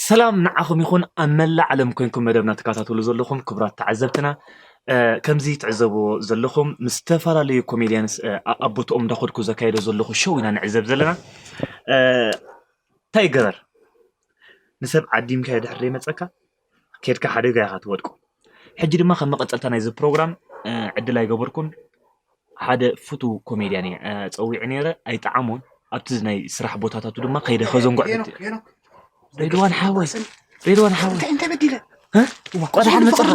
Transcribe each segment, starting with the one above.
ሰላም ንዓኹም ይኹን ኣብ መላእ ዓለም ኮንኩም መደብና ትከታተሉ ዘለኹም ክቡራት ተዓዘብትና። ከምዚ ትዕዘብዎ ዘለኹም ምስ ዝተፈላለዩ ኮሜድያንስ ኣብ ቦትኦም እንዳኸድኩ ዘካየዶ ዘለኹ ሸው ኢና ንዕዘብ ዘለና። እንታይ ይገበር ንሰብ ዓዲምካዮ ድሕር ዘይመፀካ ከድካ ሓደጋ ኢኻ ትወድቁ። ሕጂ ድማ ከም መቐፀልታ ናይዚ ፕሮግራም ዕድል ኣይገበርኩን ሓደ ፍቱ ኮሜድያን እየ ፀዊዒ ነይረ ኣይጠዓሞን። ኣብቲ ናይ ስራሕ ቦታታቱ ድማ ከይደ ከዘንጎዕ ሬድዋን ሓወይ ሬድዋን ሓወይ እንታይ በዲለ? ቆዳሓን መፅኻ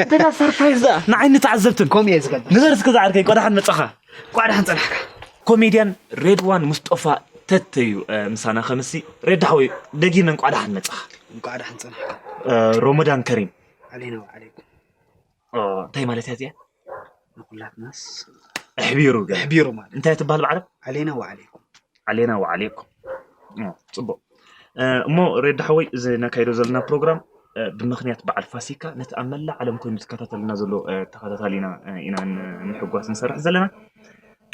እንተዳ ሰርፕራይዝ ደኣ ንዓይኒ ተዓዘብትን ኮም እየ ዝገብር። ንገር እስከ ዝዓርከይ ቆዳሓን መፅኻ። ቋዕዳሕን ፀናሕካ። ኮሜድያን ሬድዋን ሙስጦፋ ተተዩ ምሳና ከምሲ ሬድ ሓወይ ደጊመ እንቋዳሓን መፅኻ። እንቋዳሕን ፀናሕካ። ሮሞዳን ከሪም። ዓሌና ወዓሌኩም። እንታይ ማለት እያ እዚኣ? ንኩላትናስ ኣሕቢሩ ገለ። ኣሕቢሩ ማለት እንታይ ትበሃል ብዓረብ? ዓሌና ወዓሌኩም። ዓሌና ወዓሌኩም። ጽቡቕ። እሞ ሬዳ ሓወይ እዚ ነካይዶ ዘለና ፕሮግራም ብምኽንያት በዓል ፋሲካ ነቲ ኣብ መላእ ዓለም ኮይኑ ዝከታተልና ዘሎ ተኸታታሊና ኢና ንምሕጓስ ንሰርሕ ዘለና።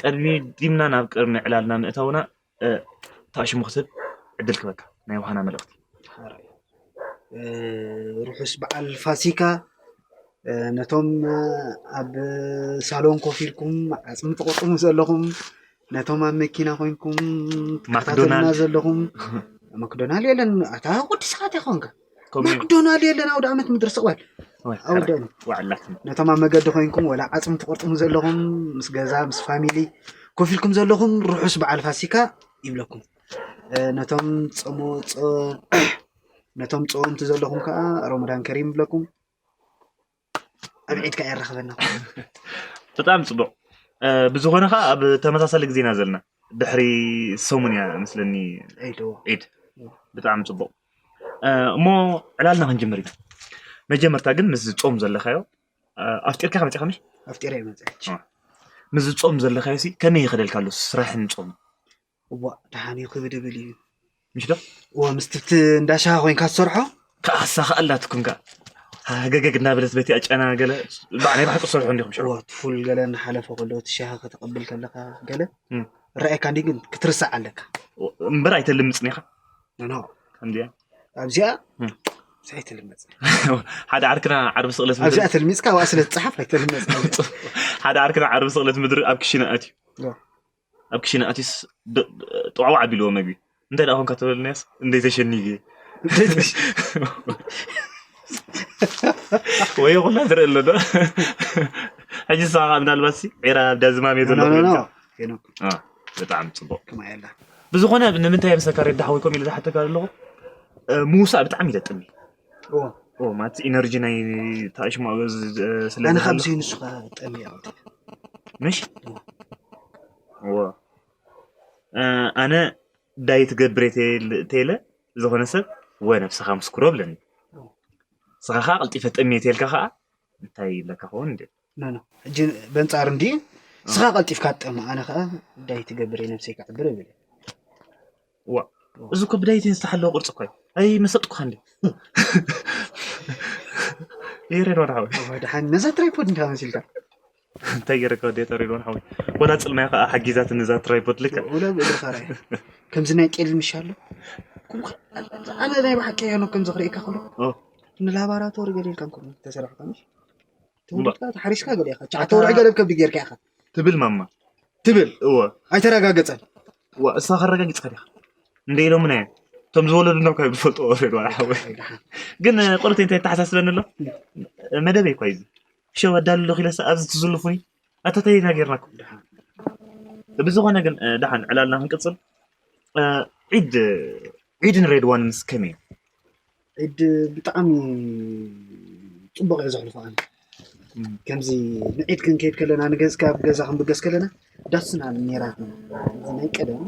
ቀዲምና ናብ ቅድሚ ዕላልና ምእታውና ታሽሙ ክትብ ዕድል ክበካ ናይ ውሃና መልእኽቲ። ርሑስ በዓል ፋሲካ ነቶም ኣብ ሳሎን ኮፍ ኢልኩም ዓፅሚ ትቆርጥሙ ዘለኹም ነቶም ኣብ መኪና ኮይንኩም ትከታተሉና ዘለኹም ማክዶናል የለን ኣታ ወዲ ሰዓት ይኾንካ ማክዶናል የለን ኣውደ ዓመት ምድሪ ስቕበል ኣውደን ነቶም ኣብ መገዲ ኮይንኩም ወላ ዓፅሚ ትቆርጥሙ ዘለኹም ምስ ገዛ ምስ ፋሚሊ ኮፍ ኢልኩም ዘለኹም ርሑስ በዓል ፋሲካ ይብለኩም ነቶም ፆሞ ነቶም ፆምቲ ዘለኹም ከዓ ረመዳን ከሪም ይብለኩም ኣብ ዒድ ከዓ የራኸበና ብጣዕሚ ፅቡቅ ብዝኾነ ከዓ ኣብ ተመሳሳሊ ግዜና ዘለና ድሕሪ ሰሙን እያ መስለኒ ዒድ ብጣዕሚ ፅቡቅ እሞ ዕላልና ክንጅምር ኢና መጀመርታ ግን ምስ ፆም ዘለካዮ ኣፍጢርካ ከመፅኻ ምሽ ኣፍጢረ ይመፅእ ምስ ፆም ዘለካዮ ሲ ከመይ ይኸደልካ ኣሎ ስራሕን ፆም እዋ ደሓን እዩ ክብድብል እዩ ምሽ ዶ እዋ ምስ ትብቲ እንዳሻሃ ኮይንካ ትሰርሖ ከኣሳ ከኣላትኩም ከ ገገግ እናበለት በቲ ኣጨና ገለ ባዕ ናይ ባሕቂ ትሰርሑ እንዲኹም ሽዑ እዋ ትፉል ገለ እናሓለፈ ከሎ እቲ ሻሃ ከተቐብል ከለካ ገለ ረኣየካ እንዲ ግን ክትርስዕ ኣለካ እምበር ኣይተልምፅን ኢኻ ኖ ከምዚኣ ኣብዚኣ ኣይትልመፅ ሓደ ዓርክና ዓርቢ ስቕለት ምድሪ ኣብዚኣ ተልሚፅካ ኣብኣ ስለ ትፀሓፍ ኣይተልመፅ ሓደ ዓርክና ዓርቢ ስቕለት ምድሪ ኣብ ክሽነ ኣትዩ ኣብ ክሽነ ኣትዩስ ጥዋዕዋዕ ኣቢልዎ መግቢ እንታይ ደኣ ኮንካ ተበልናያስ እንደይ ተሸኒገ ወይ ኩላ ዝርኢ ኣሎ ዶ ሕጂ ንስኻ ምናልባት ዒራ ኣብ ዳዝማም እየ ዘለኹ ብጣዕሚ ፅቡቅ ብዝኾነ ንምንታይ ምሰካ ሬዳ ሓወይ ኮም ኢለ ዝሓተካ ዘለኹ ምውሳእ ብጣዕሚ ይጠጥሚ ማለት ኢነርጂ ናይ ታእሽሞ ስለ ኣነ ከምዚ ንሱ ጠሚ ምሽ ኣነ ዳይ ትገብር ተለ ዝኾነ ሰብ ወ ነብስኻ ምስክሮ ብለኒ ስኻ ከዓ ቀልጢፈ ጠሚ ተልካ ከዓ እንታይ ይብለካ ኸውን እንዲ ሕጂ በንፃር እንዲ ስኻ ቀልጢፍካ ትጠሚ ኣነ ከዓ ዳይ ትገብር ነብሰይ ክዕብር ይብል ዋ እዚ እኮ ብዳይቲን ዝተሓለወ ቅርፂ እኮ ኣይ መሰጥኩካ እንዲ ይሬድ ወድሓዊ ድሓን ነዛ ትራይፖድ እንካ መሲልካ እንታይ ገይረካ ወዲ ተሪዶን ሓወይ ወላ ፅልማይ ከዓ ሓጊዛት ንዛ ትራይፖድ ልካ ወላ ብእግርኻ ራይ ከምዚ ናይ ጤል ምሻ ኣሎ ኣነ ናይ ብሓቂ ያኖ ከምዚ ክርእየካ ከሎ ንላባራቶሪ ገለ ኢልካ እንኮ ተሰራሕካ ምሽ ተወሊድካ ተሓሪስካ ገለ ኢኻ ጫዕተ ወርሒ ገለ ከብዲ ጌርካ ኢኻ ትብል ማማ ትብል እወ ኣይተረጋገፀን እዋ እሳ ከረጋግፅካ ዲኻ እንደ ኢሎምና እዮም እቶም ዝወለዱ ናብ ካብ ዝፈልጥዎ ወረድ ዋላ ሓወይ ግን ቆልተይ እንታይ ተሓሳስበኒ ኣሎ መደበይ እኳ እዩ ሸው ኣዳልሎ ኺለስ ኣብዚ ትዝልፉኒ ኣታተይ ኢና ጌርናኩም ብዝኾነ ግን ደሓን ዕላልና ክንቅፅል ዒድ ዒድን ሬድዋን ምስ ከመይ እዩ ዒድ ብጣዕሚ ፅቡቅ እየ ዘሕልፎ ኣነ ከምዚ ንዒድ ክንከይድ ከለና ንገዝካ ኣብ ገዛ ክንብገስ ከለና ዳስና ነራትና ናይ ቀደም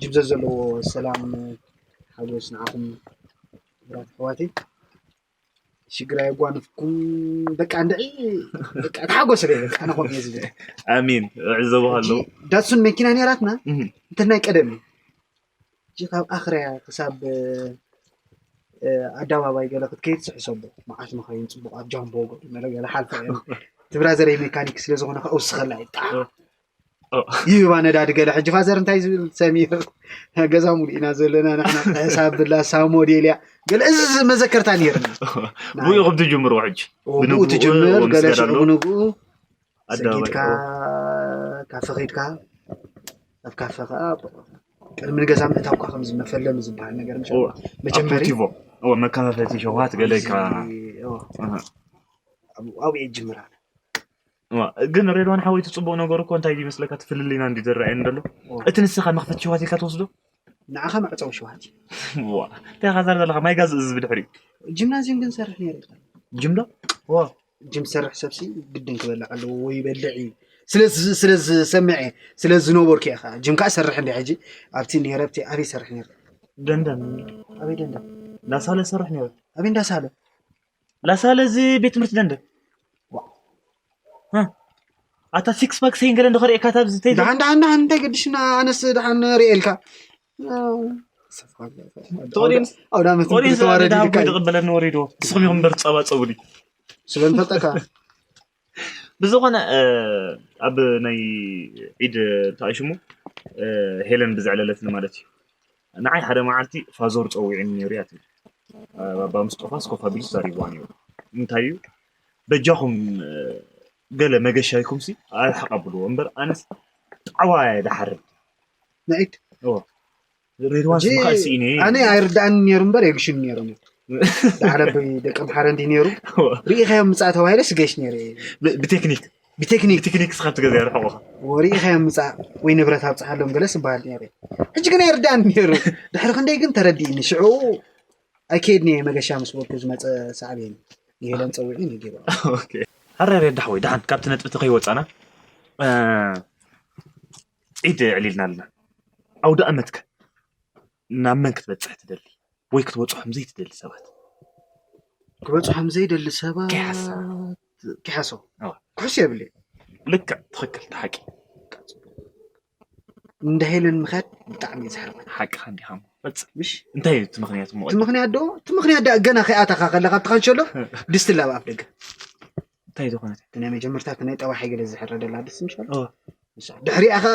ጅብዘ ዘለዎ ሰላም ሓጎስ ንዓኹም ክቡራት ኣሕዋተይ ሽግር ኣየጓንፍኩም በቃ እንድዒ በቃ ተሓጎስ ደ በቃ ኣነ ከምኡ እየ ዝብል ኣሚን ዕዘቡ ከለዉ ዳሱን መኪና ነራትና እንተ ናይ ቀደም እዩ እጂ ካብ ኣኽርያ ክሳብ ኣደባባይ ገለ ክትከይድ ስሕሰቦ መዓት መኻይን ፅቡቕ ኣብ ጃምቦ ገለ ሓልፋ እዮም ትብራ ዘረይ ሜካኒክ ስለ ዝኾነ ከኣ ውስኸላ ይጣ ይህባ ነዳዲ ገለ። ሕጂ ፋዘር እንታይ ዝብል ሰሚር፣ ገዛ ሙሉ ኢና ዘለና ንሕና፣ ሕሳብ ብላ ሳብ ሞዴል እያ ገለ፣ እዚ መዘከርታ ነይርና። ብኡ ኢኹም ትጅምርዎ ሕጂ? ብኡ ትጅምር ገለ። ሽዑ ብንግኡ ሰጊድካ ካፈ ኸይድካ፣ ኣብ ካፈ ከዓ ቅድሚ ንገዛ ምእታውካ ከምዚ መፈለሚ ዝበሃል ነገር መጀመሪ መከፋፈቲ ሸውሃት ገለ ኢልካ። ኣብኡ ይጅምር። ግን ሬድዋን ሓወይ፣ እቲ ፅቡቅ ነገር እኮ እንታይ ይመስለካ? እቲ ፍልልይና እንዲ ዝረኣየኒ ዘሎ፣ እቲ ንስኻ መክፈቲ ሸውሃት ኢልካ ትወስዶ፣ ንዓኻ መዕፀዊ ሸውሃት እዩ። እንታይ ኢኻ ዛር ዘለካ? ማይ ጋዝ እዚ ብድሕሪ ጂምናዚየም ግን ሰርሕ ነይረ። ጅምዶ ጅም ሰርሕ ሰብሲ ግድን ክበልዕ ኣለዎ ወይ ይበልዕ እዩ። ስለ ዝሰምዐ ስለ ዝነበርኩ ኢኻ። ጅም ከዓ ሰርሕ እንዲ ሕጂ ኣብቲ ነይረ ኣብቲ ኣበይ ሰርሕ ነይረ? ደንደን። ኣበይ ደንደን? ላሳለ ሰርሕ ነይረ። ኣበይ እንዳሳለ? ላሳለ እዚ ቤት ትምህርቲ ደንደን። ኣታ ሲክስ ፓክ ሰይን ገለ እንደኸርእየካ ታብዚ ተይ ደሓን ደሓን ደሓን እንታይ ገድሽና? ኣነስ ደሓን ርእየልካ። ኦዲየንስ ደሃብ ዝቕበለኒ ወሪድዎ። ንስኹም ኢኹም እምበር ትጸባጸቡኒ። ስለንፈልጠካ። ብዝኾነ ኣብ ናይ ዒድ እንታይ ሽሙ ሄለን ብዘዕለለትኒ ማለት እዩ። ንዓይ ሓደ መዓልቲ ፋዞር ጸዊዑኒ ነይሩ እያ ትብል። ኣባ ምስጦፋስ ኮፍ ኣቢሉ ተዛሪብዋ ነይሩ። እንታይ እዩ በጃኹም ገለ መገሻ ኢኹምሲ ኣርሕቕ ኣብልዎ እምበር ኣነስ ጣዕዋ እየ ድሓርድ። ንዒድ ሬድዋን ስምካ ስኢነ ኣነ ኣይርዳእኒ ነይሩ እምበር የግሽኑ ነይሮም። ዳዕረቢ ደቂ ኣምሓረ እንዲ ነይሩ ርኢኻዮም ምፃእ ተባሂለ ስገሽ ነይረ። ብቴክኒክ ብቴክኒክ ብቴክኒክ ስኻ ትገዛ ይርሕቑኻ። ወርኢኻዮም ምፃእ ወይ ንብረት ኣብፅሓሎም ገለ ስበሃል ነይረ። ሕጂ ግን ኣይርዳእኒ ነይሩ። ድሕሪ ክንደይ ግን ተረዲእኒ። ሽዑ ኣይከየድኒ እየ መገሻ ምስ በልኩ ዝመፀ ሳዕቤን ይሄለን ፀዊዑ ነጊሩ። ሀረ ሬዳ ሓወይ ደሓን ካብቲ ነጥብቲ ከይወፃና ዒድ ዕሊልና ኣለና። ኣውደ ኣመትከ ናብ መን ክትበፅሕ ትደሊ ወይ ክትበፅሖም ዘይትደሊ ሰባት? ክበፅሖም ዘይደሊ ሰባት ከይሓስብ። ክሓሶ ኣዋ። ክሕሱ የብለይ። ልክዕ ትኽክል ተሓቂ እንደ ሄለን ምኻድ ብጣዕሚ እዩ ዘሕርቐኒ። ሓቅኻ እንዲኻ እሞ ፈፅም። ምሽ እንታይ እዩ እቲ ምኽንያት እሞ? እቲ ምኽንያት ዶ እቲ ምኽንያት ዳ ገና ከይኣተኻ ከለኻ ኣብቲ ካንሸሎ ድስቲ ላብ ኣፍ ደገ እንታይ ዝኾነት? እቲ ናይ መጀመርታ እቲ ናይ ጠባሓይ ገለ ዝሕረደላ ድስቲ ምሻል ኦ፣ ድሕሪኣ ኸ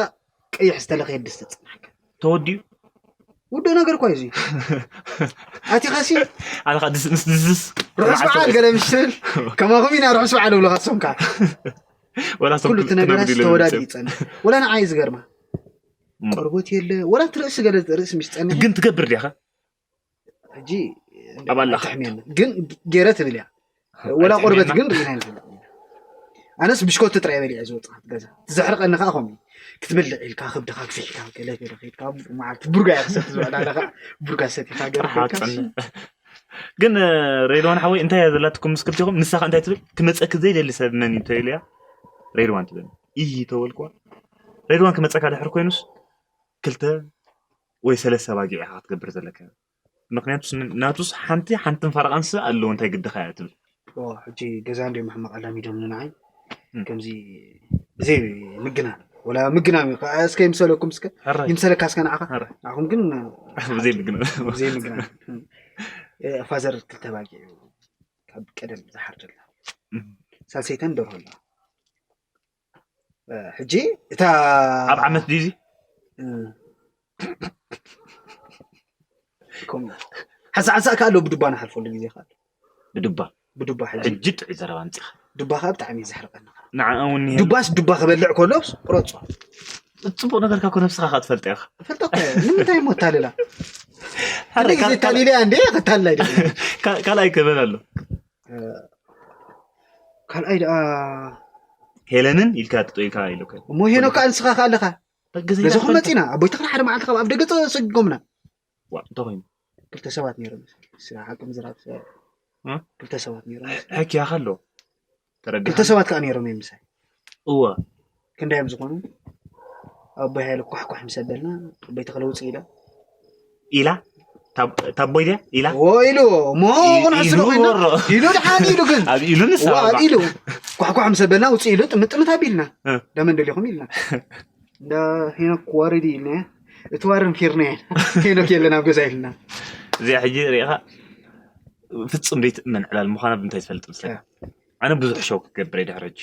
ቀይሕ ዝተለኸየ ድስቲ ትፅናሕካ ተወዲኡ ውዶ ነገር እኳ እዩ ኣቲኻሲ ኣልኻ ድስ ምስ ድስስ ርሑስ በዓል ገለ ምሽ ትብል ከማኹም ኢና ርሑስ በዓል እብለኻ ሶምካ ወላ ሶም ኩሉ እቲ ነገራት ተወዳዲ ይፀንሕ ወላ ንዓይ ዝገርማ ቆርቦት የለ ወላ እቲ ርእሲ ገለ ርእሲ ምሽ ፀንሕ ግን ትገብር ዲኻ ሕጂ ኣብ ኣላኻ። ኣይትሕምየኒ። ግን ገይረ ትብል እያ ወላ ቆርበት ግን ርኢና ይፈልጥ ኣነስ ብሽኮቲ ጥራይ በሊዐ ዝወፅእ ገዛ ትዘሕርቀኒ ከዓ ከምኡ ክትበልዕ ኢልካ ከብድኻ ግፊሕካ ገለ ገለ ከይድካ መዓልቲ ብርጋ እያ ክሰቲ ዝውዕል ኣለኻ ብርጋ ሰቲኻ ገለ ከይድካ ግን ሬድዋን ሓወይ እንታይ እያ ዘላትኩም ምስ ክልቲኹም ንሳኻ እንታይ ትብል ክመፀኪ ዘይደሊ ሰብ መን እዩ ተይሉ እያ ሬድዋን ትብል ይህ ተበልኩዋ ሬድዋን ክመፀካ ድሕር ኮይኑስ ክልተ ወይ ሰለስተ ባጊዕ ኢኻ ክትገብር ዘለካ ምክንያቱ ናቱስ ሓንቲ ሓንትን ፈረቓን ስብ ኣለዎ እንታይ ግድኻ እያ ትብል ሕጂ ገዛ እንዲዮም ሕማቕ ኣላሚዶም ንዓይ ከምዚ ብዘይ ምግናን ወላ ምግናን እዩ ከዓ እስከ ይምሰለኩም እስከ ይምሰለካ እስከ ንዓኻ ንዓኹም ግን ብዘይ ምግናን ብዘይ ምግናን ፋዘር ክልተ ባጊዕ እዩ ካብ ቀደም ዝሓርደላ ሳልሰይተን ደርሆ ኣለዋ ሕጂ እታ ኣብ ዓመት ድዩ ሓንሳእ ሓንሳእ ከኣሎ ብዱባ ንሓልፈሉ ግዜ ከኣሎ ብዱባ ብዱባ ሕጂ ሕጂ ጥዑይ ዘረባ ኣምፂኻ ዱባ ከዓ ብጣዕሚ እዩ ዘሕርቀኒ ከዓ ንዓ እውን ዱባስ ዱባ ክበልዕ ከሎስ ቁረፆ ፅቡቅ ነገርካ እኮ ነብስኻ ከዓ ትፈልጥ ኢኻ ፈልጠ እኮ እየ። ንምንታይ እሞ ታልላ ሓደ ግዜ ታሊለ እያ እንዴ ከታልላ ይደ ካልኣይ ከበል ኣሎ ካልኣይ ደኣ ሄለንን ኢልካ ጥጦ ኢልካ ኢሉካ እሞ ሄኖ ከዓ ንስኻ ከዓ ኣለኻ ገዛኹም መፂና ኣቦይትኽን ሓደ መዓልቲ ካብ ኣብ ደገ ሰጊጎምና እንታይ ኮይኑ ክልተ ሰባት ነይሮም ስራሕ ዓቅም ዝራብ ክልተ ሰባት ነይሮም ሕኪያኻ ኣሎ ክልተ ሰባት ከዓ ነይሮም እዮም ምሳይ እወ ክንዳዮም ዝኾኑ ኣቦይ ሃይለ ኳሕኳሕ ምስ ኣበልና ኣቦይ ተኽለ ውፅእ ኢለ ኢላ ታቦይ ድያ ኢላ ኢሉ እሞ ክንሕስሎ ኮይና ኢሉ ድሓን ኢሉ ግን ኣብ ኢሉ ንሳ ኢሉ ኳሕኳሕ ምስ ኣበልና ውፅእ ኢሉ ጥምጥምት ኣቢልና ደመን ደሊኹም ኢልና እንዳ ሄኖክ ዋርድ ኢልና እቲ ዋርን ፊርና ሄኖክ የለን ኣብ ገዛ ኢልና እዚኣ ሕጂ ሪኢኻ ፍፁም ዘይትእመን ዕላል ምዃና ብምንታይ ትፈልጥ ምስለካ ኣነ ብዙሕ ሸው ክገብር እየ ድሕሪ ሕጂ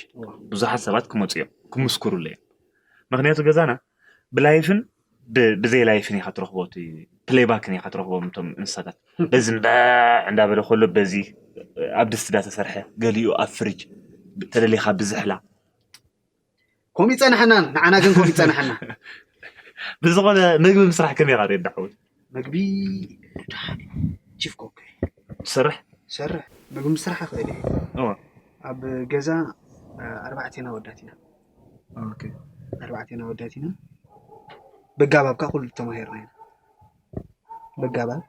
ብዙሓት ሰባት ክመፁ እዮም ክምስክሩለ እዮም ምኽንያቱ ገዛና ብላይፍን ብ- ብዘይ ላይፍን ኢኻ ትረኽቦ፣ እቲ ፕሌይባክን ኢኻ ትረኽቦም እቶም እንስሳታት። በዚ እንዳ እንዳበለ ከሎ በዚ ኣብ ድስቲ እንዳተሰርሐ፣ ገሊኡ ኣብ ፍሪጅ፣ ተደሊኻ ብዝሕላ። ከምኡ ይፀናሐና፣ ንዓና ግን ከምኡ ይፀናሐና። ብዝኾነ ምግቢ ምስራሕ ከመይ ኢኻ ትሪኦ ሓወይ? ምግቢ ቺፍ ኮክ ትሰርሕ? ሰርሕ ምግቢ ምስራሕ ይኽእል እየ። እወ። ኣብ ገዛ እ፣ ኣርባዕቴና ወዳት ኢና። ኦኬ። ኣርባዕቴና ወዳት ኢና። በጋባብ ከዓ ኩሉ ተማሂርና ኢና። በጋባብ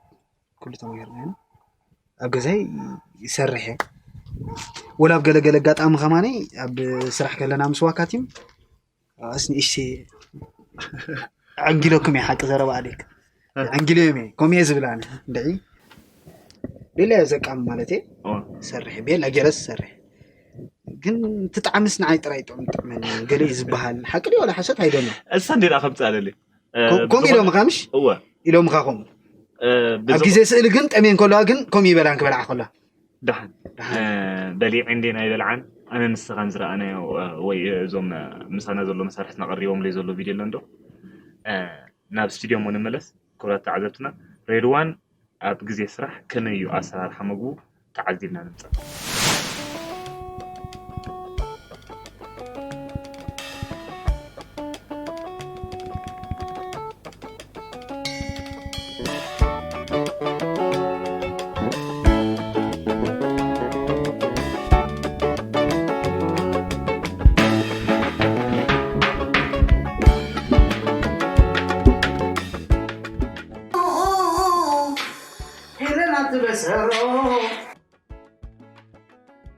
ኩሉ ተማሂርና ኢና። ኣብ ገዛይ ይሰርሕ እየ። ወላ ኣብ ገለገለ ኣጋጣሚ ከማኒ ኣብ ስራሕ ከለና ምስ ዋካቲም ኣስ ንእሽተይ ዕንጊለኩም እየ፣ ሓቂ ዘረባ ኣዴክ ዕንጊለዮም እየ። ከምኡ እየ ዝብል ኣነ። እንድዒ ቤላ እየ ዘቃም ማለት እየ። እወ። ሰርሕ ቤላ ገለስ ሰርሕ ግን ትጣዕምስ ንዓይ ጥራይ ጥዑም ጥዕመኒ ገለ እዩ ዝበሃል። ሓቂ ድዩ ዋላ ሓሰት ኣይደሎ። እሳ እንዴ ደኣ ከምፅእ ኣለለ ከምኡ ኢሎምኻ ምሽ? እወ ኢሎምኻ ከምኡ እ፣ ኣብ ብዝኾ- ግዜ ስእሊ ግን ጠሜን ከለዋ ግን ከምኡ ይበላን ክበልዓ ከለዋ ደሓን እ፣ በሊዐ እንዴ ናይ በልዓን ኣነ ንስኻን ዝረኣናዮ እ፣ ወይ እዞም እ፣ ምሳና ዘሎ መሳርሕትና ቀሪቦምለይ ዘሎ ቪድዮ ኣሎ እንዶ እ፣ ናብ ስቱድዮ እሞ ንመለስ። ክቡራት ተዓዘብትና፣ ሬድዋን ኣብ ግዜ ስራሕ ከመይ እዩ ኣሰራርሓ ምግቡ ተዓዚብና ንምፃእ። ሄለና ትበሰሮ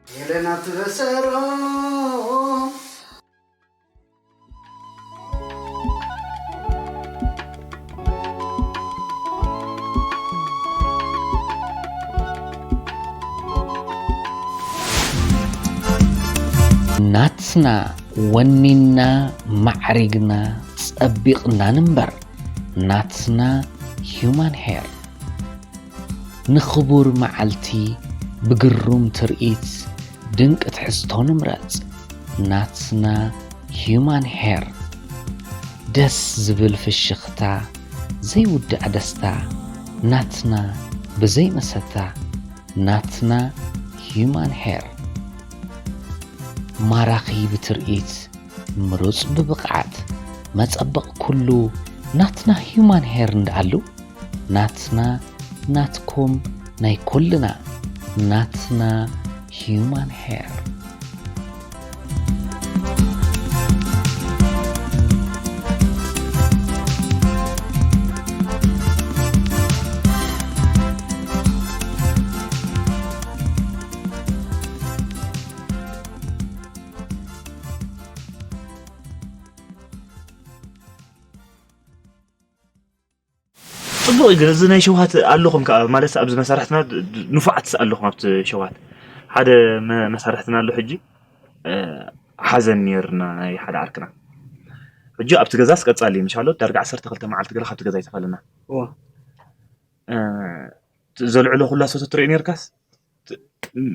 ሄለና ትበሰሮ ናትና ወኒና ማዕሪግና ጸቢቕና ንንበር። ናትና ሂዩማን ሄር። ንኽቡር መዓልቲ ብግሩም ትርኢት ድንቂ ትሕዝቶ ንምረጽ። ናትና ሂዩማን ሄር። ደስ ዝብል ፍሽኽታ ዘይውዳእ ደስታ። ናትና ብዘይ መሰታ። ናትና ሂዩማን ሄር። ማራኺ ብትርኢት ምሩጽ ብብቕዓት። መጸበቕ ኩሉ ናትና ሂዩማን ሄር እንዳኣሉ። ናትና ናትኩም ናይ ኩልና። ናትና ሂዩማን ሄር። ፅቡቕ እዩ ግን እዚ ናይ ሸውሃት ኣለኹም ከዓ ማለት ኣብዚ መሳርሕትና ድ- ድ- ንፉዓት ኣለኹም ኣብቲ ሸውሃት ሓደ መ- መሳርሕትና ኣሎ ሕጂ እ፣ ሓዘን ነይርና ናይ ሓደ ዓርክና ሕጂ ኣብቲ ገዛስ ቀፃሊ ምሻሎ ዳርጋ ዓሰርተ ክልተ መዓልቲ ገለ ካብቲ ገዛ ይተፈለና እወ። እ፣ ዘልዕሎ ኩላ ሰቶ ትሪኦ ነርካስ ት-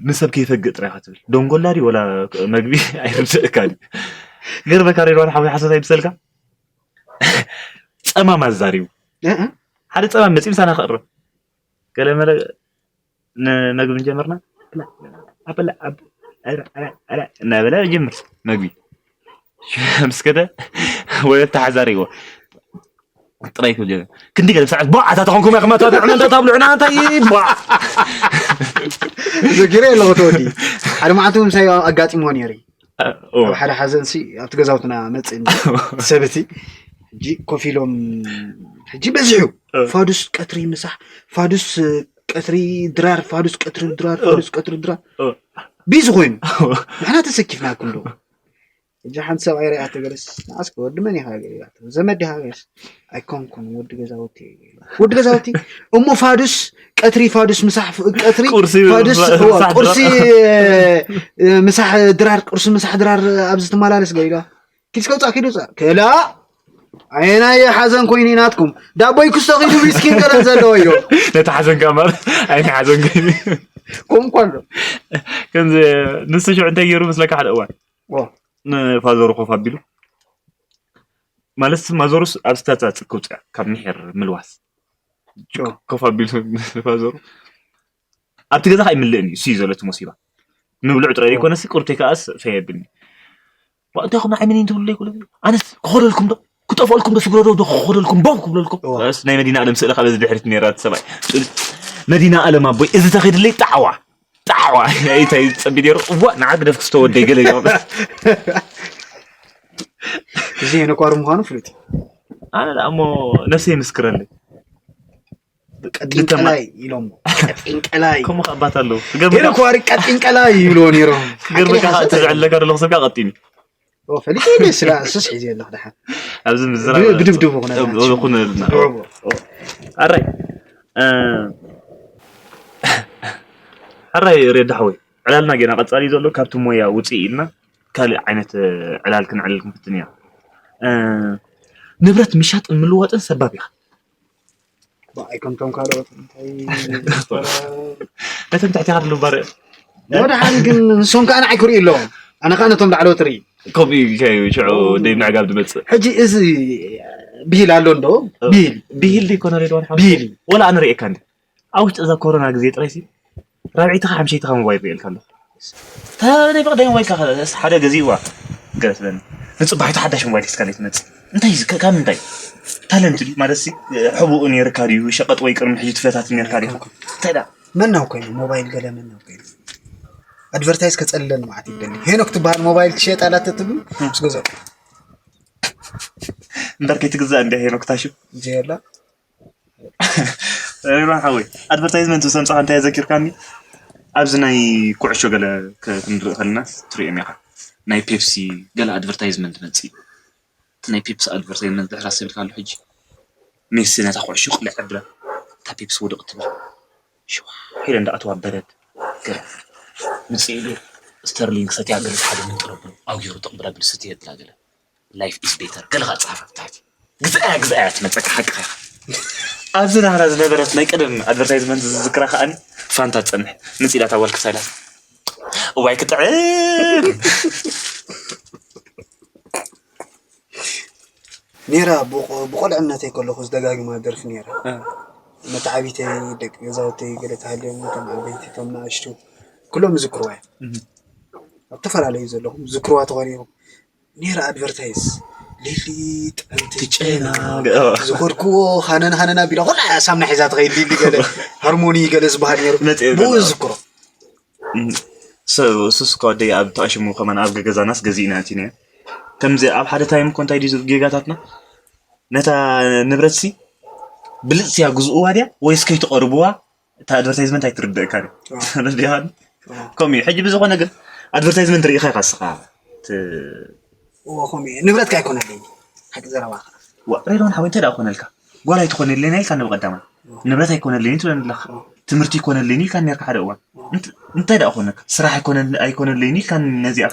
ንሰብ ከይፈግእ ጥራይ ኢኻ ትብል ደንጎላ ድዩ ወላ መግቢ ኣይርድእካ ድዩ ገርመካ ሬድዋን ሓወይ ሓሶት ኣይምሰልካ ጸማም ኣዛሪቡ እ፣ እ። ሓደ ጸማም መጺ ምሳና ክቕርብ ገለ መለ ንመግቢ ጀመርና ኣበላ ኣብ ኣረ ኣረ ኣረ እናበለ ጀምር መግቢ ምስ ከደ ወለተ ሓዛሪዎ ጥራይ ክብል ጀመር ክንዲ ገለ ሰዓት ቧ ኣታ ተኾንኩም ኢኹም ኣታ ትብልዑና እንታይ ቧ ዘጊረ ኣለኹ ተወዲ ሓደ መዓልቲ ምሳይ ኣጋጢሞ ነይሩ ኣብ ሓደ ሓዘንሲ ኣብቲ ገዛውትና መፅእ ሰበቲ ሕጂ ኮፍ ኢሎም ሕጂ በዚሑ ፋዱስ ቀትሪ ምሳሕ ፋዱስ ቀትሪ ድራር ፋዱስ ቀትሪ ድራር ፋዱስ ቀትሪ ድራር ቢዚ ኮይኑ ንሕና ተሰኪፍና ክንዶ ሕጂ ሓንቲ ሰብኣይ ሪኣ ተገለስ ንዓስከ ወዲ መን ኢኻ ገለ ኢላቶ ዘመድ ኢኻ ገለስ ኣይኮንኩን ወዲ ገዛውቲ ወዲ ገዛውቲ እሞ ፋዱስ ቀትሪ ፋዱስ ምሳሕ ቀትሪ ቁርሲ ፋዱስ ምሳሕ ቁርሲ ምሳሕ ድራር ቁርሲ ምሳሕ ድራር ኣብዚ ትመላለስ ገለ ኢላ ኪድ እስከ ውፃእ ኪድ ውፃእ ክላ ኣየናይ ሓዘን ኮይኑ ናትኩም ዳቦይ ክስቶ ኪዱ ዊስኪን ገለን ዘለዎ እዩ ነቲ ሓዘንካ ማለት ኣይኒ ሓዘን ኮይኑ ከምኡ እኳ ኣሎ ከምዚ ንሱ ሽዑ እንታይ ገይሩ ምስለካ ሓደ እዋን ዎ። ንፋዘሩ ኮፍ ኣቢሉ ማለት ማዞሩስ ኣብ ስታታ ጽክውጽያ ካብ ምሕር ምልዋስ ኮፍ ኣቢሉ ማዞሩ ኣብቲ ገዛ ከይምልእን እዩ እሱ እዩ ዘሎ እቲ ሞሲባ ምብልዑ ጥራይ ዘይኮነሲ ቁርተይ ከኣስ ፈየብልኒ እንታይ ኹም ንዓይ መን ትብሉ ይብሉ ኣነስ ክኸደልኩም ዶ ክጠፈልኩም ዶ ስግረዶ ዶ ክኸደልኩም ቦም ክብለልኩም እስ ናይ መዲና ኣለም ስእሊ ካብ እዚ ድሕሪት ነራ ሰብኣይ መዲና ኣለም ኣቦይ እዚ ተኺድለይ ጣዕዋ ጣዕዋ እንታይ ጸቢ ነሩ እዋ ንዓ ግደፍ ክስተወደይ ገለ ይብሉ እዚ የነኳሩ ምዃኑ ፍሉጥ እዩ። ኣነ ደኣ እሞ ነፍሰይ ይምስክረለይ ቀጢንቀላይ ኢሎም ቀጢንቀላይ ከምኡ ከኣባት ኣለዉ ገለ ክዋሪ ቀጢንቀላይ ይብልዎ ነይሮም ክገርመካ ከዓ እቲ ዝዕለካ ዘለኹ ሰብ ከዓ ቀጢን እዩ ፈሊጠ ደስ ላ እሱስ ሒዘ ኣለኹ ድሓን ኣብዚ ምዝራብ ብድብድቡ ኩነታት ኩነልና ድዕቡ ኣራይ ሕራይ ሬዳ ሓወይ ዕላልና ጌና ቀጻሊ ዘሎ ካብቲ ሞያ ውፅኢ ኢልና ካልእ ዓይነት ዕላል ክንዕልል ክንፍትን ኢና ንብረት ምሻጥን ምልዋጥን ሰባብ ኢኻ ኣይከምቶም ካልኦት እንታይ ነቶም ትሕቲ ሃር ልባረ ወደሓን ግን ንሶም ከዓ ንዓይ ክርእዩ ኣለዎም ኣነ ከዓ ነቶም ላዕለዎት ርኢ ከምኡ እዩ ሽዑ ደይ ምዕጋብ ዝመፅእ ሕጂ እዚ ብሂል ኣሎ እንዶ ብሂል ብሂል ዘይኮነ ሬድዋን ሓወይ ብሂል ወላ ኣነ ርእየካ እንዲ ኣብ ውሽጢ እዛ ኮሮና ግዜ ጥራይ ሲ ራብዒትኻ ሓምሸይትኻ ሞባይል ርእየልካ ኣለኹ ናይ ብቕዳይ ሞባይልካ ሓደ ገዚእዋ ገለስለኒ ንፅባሒቱ ሓዳሽ ሞባይል ሒዝካ ዘይትመፅእ እንታይ ካብ ምንታይ ታለንት ድዩ ማለት ሲ ሕቡኡ ነርካ ድዩ ሸቐጥ ወይ ቅድሚ ሕጂ ትፈታትን ነርካ ዲኻ እንታይ ዳ መናው ኮይኑ ሞባይል ገለ መናው ኮይኑ ኣድቨርታይዝ ከፀልለኒ ማለት ይደሊ ሄኖክ ትበሃል ሞባይል ትሸየጥ ኣላ ተትብሉ ምስ ገዛእኩ እምበር ከይትግዛእ እንዲያ ሄኖክ ታሹ ጀላ ሬማ ሓወይ ኣድቨርታይዝመንት ምስ ኣምፃኻ እንታይ ዘኪርካኒ ኣብዚ ናይ ኩዕሾ ገለ ክንርኢ ከለና ትሪኦም ኢኻ ናይ ፔፕሲ ገለ ኣድቨርታይዝመንት መፅእ እቲ ናይ ፔፕሲ ኣድቨርታይዝመንት ድሕር ኣሰብልካ ኣሎ ሕጂ ሜሲ ነታ ኩዕሾ ቅልዕ ዕብላ እታ ፔፕሲ ውድቕ ትብል ሽዋ ኢለ እንዳኣተዋ በረድ ገለ ምፅእ ኢሉ ስተርሊንግ ሰትያ ገለ ሓደ ምንጥረብሉ ኣውጊሩ ጥቕብላ ብልስት የድላ ገለ life is better ገለ ከዓ ፀሓፍ ኣብ ታሕቲ ግዛያ ግዛያ ትመፀካ ሓቅኻ ኢኻ ኣብዚ ናህና ዝነበረት ናይ ቀደም ኣድቨርታይዝመንት ዝዝክራ ከዓኒ ፋንታ ትፀንሕ ምፅእ ኢላ ታዋል ክሳላ እዋይ ክጥዕም ኔራ ብቆልዕነተይ ከለኹ ዝደጋግማ ደርፊ ኔራ መተዓቢተይ ደቂ ገዛውተይ ገለ ተሃልዮም እቶም ዓበይቲ እቶም ንኣሽቱ ኩሎም ይዝክርዋ እዮም ኣብ ተፈላለዩ ዘለኹም ዝክርዋ ተኾኒኹም ኔራ ኣድቨርታይዝ ሊሊ ጥዕምቲ ጨና ዝኸድክዎ ሃነን ሃነን ኣቢላ ኩላ ሳምና ሒዛ ትኸይድ ሊሊ ገለ ሃርሞኒ ገለ ዝበሃል ነሩ ብኡ ዝዝክሮ ሱስ ከወደይ ኣብ ተቐሽሙ ከማን ኣብ ገገዛናስ ገዚእና እቲ ነያ ከምዚ ኣብ ሓደ ታይም እኮ እንታይ ድዩ ጌጋታትና ነታ ንብረት ሲ ብልፅትያ ግዝእዋ ድያ ወይስ ከይትቐርብዋ እታ ኣድቨርታይዝመንት ኣይትርድእካ ድያ ከምኡ እዩ ሕጂ ብዝኾነ ግን ኣድቨርታይዝመንት ርኢኻ ኢኻ ስኻ ንብረትካ ኣይኮነለይ ሓቂ ዘረባኻ ሬድዋን ሓወይ እንታይ ደኣ ኮነልካ ጓል ኣይትኾነለይን ኢልካ ንብቐዳማ ንብረት ኣይኮነለይን ትብለኒ ኣለኻ ትምህርቲ ይኮነለይን ኢልካ ነርካ ሓደ እዋን እንታይ ደኣ ኮነካ ስራሕ ኣይኮነለይን ኢልካ ነዚኣ